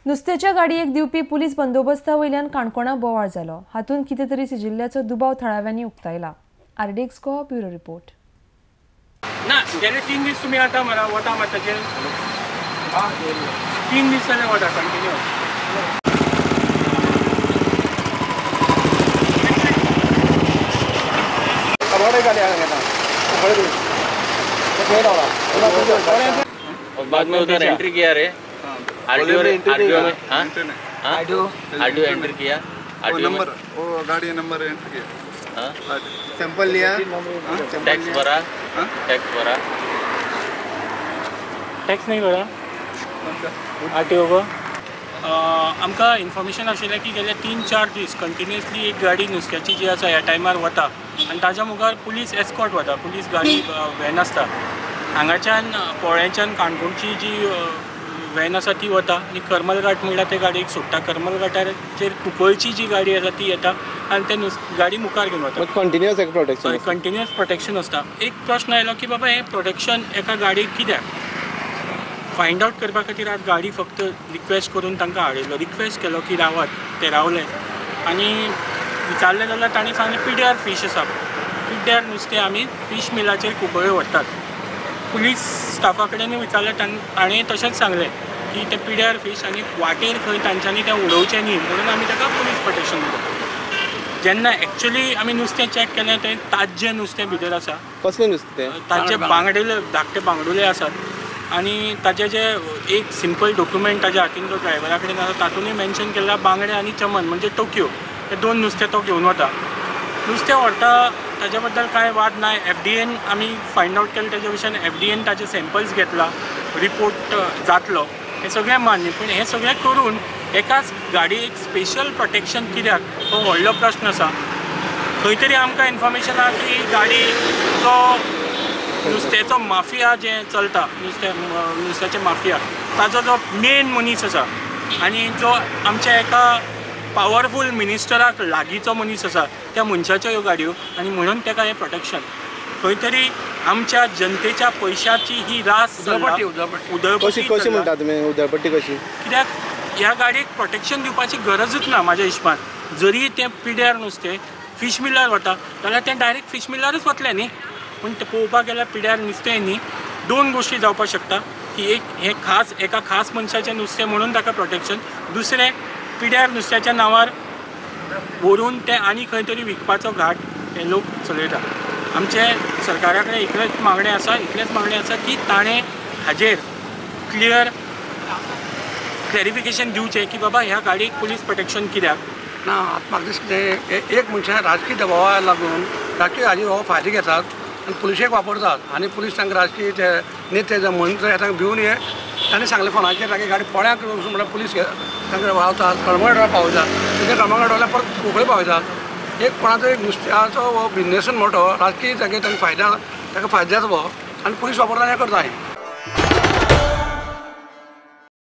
नुस्त्याच्या गाडयेक दिवपी पुलीस बंदोबस्ता वयल्यान काणकोणा बोवाळ जालो. हातूंत कितें तरी सिजिल्ल्याचो दुबाव थळाव्यांनी उक्तायला. RDX Goa bureau report. ना गेले 3 दीस तुम्ही आता मला वता माताचेर 3 दीस जाले वता कंटिन्यू. और बाद में उधर एंट्री किया रे आरडीओ में. हाँ आरडीओ एंट्री किया. आरडीओ नंबर वो गाड़ी नंबर एंट्री किया. हाँ सैंपल लिया, टैक्स भरा. टैक्स भरा. टैक्स नहीं भरा आरटीओ को. आमकां इन्फॉर्मेशन आशिल्लें की गेले 3-4 दीस कंटिन्युअसली एक गाडी नुस्त्याची जी आसा ह्या टायमार वता आनी ताज्या मुखार पुलीस एस्कॉर्ट वता. पुलीस गाडी व्हॅन आसता. हांगाच्यान पोळ्याच्यान काणकोणची जी व्हॅन आसा ती वता आनी करमलघाट म्हणल्यार ते गाडयेक सोडटा. करमलघाटाचेर कुंकळची जी गाडी आसा ती येता आनी ते गाडी मुखार घेवन वता. कंटिन्युअस प्रोटेक्शन, कंटिन्युअस प्रोटेक्शन आसता. एक प्रश्न आयलो की बाबा हें प्रोटेक्शन एका गाडयेक कित्याक? फायंड आवट करपा खातीर आज गाडी फक्त रिक्वेस्ट करून तांकां हाडयलो. रिक्वेस्ट केलो की रावात, ते रावले आनी विचारलें जाल्यार तांणी सांगलें पिड्यार फीश आसा. पिड्यार नुस्तें आमी फीश मिलाचेर कुंकळ्यो व्हरतात. पुलीस स्टाफा कडेनूय विचारलें, ताणें तशेंच सांगलें की तें पिड्यार फीश आनी वाटेर खंय तांच्यांनी तें उडोवचें न्ही म्हणून आमी ताका पुलीस प्रोटेक्शन दिता. जेन्ना एक्चुअली आमी नुस्तें चॅक केलें तें ताज्जें नुस्तें भितर आसा. कसलें नुस्तें? ताजे बांगडेले, धाकटे बांगडुले आसात आनी ताजे जे एक सिंपल डॉक्युमेंट ताज्या हातीन जो ड्रायव्हरा कडेन आसा तातूंतय मेन्शन केल्ला बांगडे आनी चमन म्हणजे टोकियो हे 2 नुस्तें तो घेवन वता. नुस्तें व्हरता ताज्या बद्दल कांय वाद ना. एफडीएन आमी फायंड आवट केलें ताज्या विशयान. एफडीएन ताजे सॅम्पल्स घेतला, रिपोर्ट जातलो, हें सगळें मान्य. पूण हें सगळें करून एकाच गाडयेक स्पेशल प्रोटेक्शन कित्याक हो व्हडलो प्रश्न आसा. खंय तरी आमकां इन्फॉर्मेशन आसा की गाडी जो नुस्त्याचो माफिया जें चलता, नुस्त्याचें माफिया, ताजो जो मेन मनीस आसा आनी जो आमच्या एका पावरफूल मिनिस्टराक लागींचो मनीस आसा त्या मनशाच्यो ह्यो गाडयो आनी म्हणून ताका हें प्रोटेक्शन. खंय तरी आमच्या जनतेच्या पयशाची ही रास उदळपट्टी कशी म्हणटा तुमी? उदळपट्टी कशी? कित्याक ह्या गाडयेक प्रोटेक्शन दिवपाची गरजूच ना म्हाज्या हिशपान. जरी तें पिड्यार नुस्तें फीश मिलार वता जाल्यार तें डायरेक्ट फीश मिलारूच वतलें न्ही. पूण तें पळोवपाक गेल्यार पिड्यार नुस्तें न्ही. 2 गोश्टी जावपाक शकता की एक हें खास एका खास मनशाचें नुस्तें म्हणून ताका प्रोटेक्शन, दुसरें पिड्यार नुस्त्याच्या नांवार व्हरून तें आनी खंय तरी विकपाचो घाट हे लोक चलयता. आमचे सरकारा कडेन इतलेंच मागणें आसा, इतलेंच मागणें आसा की ताणें हाजेर क्लियर क्लॅरिफिकेशन दिवचें की बाबा ह्या गाडयेक पुलीस प्रोटेक्शन कित्याक ना. आतां म्हाका दिसता एक मनशां राजकीय दबावा लागून राजकीय हाजेर हो फायदो घेतात आनी पुलिशेक वापरतात आनी पुलीस तांकां राजकीय ते नेते जावं मंत्री तांकां भिवन हे तांणी सांगलें फोनाचेर तांगे गाडी पोळ्याक वचून म्हणल्यार पुलीस तांकां रावतात, कळमगडार पावयतात, तेजे कळमगड वयल्यान परत कुंकळे पावयतात. एक कोणाचो एक नुस्त्याचो हो बिजनेसून मोठो राजकीय तांगे तांकां फायदा, ताका फायदो जाता हो आनी पुलीस वापरता हें करता.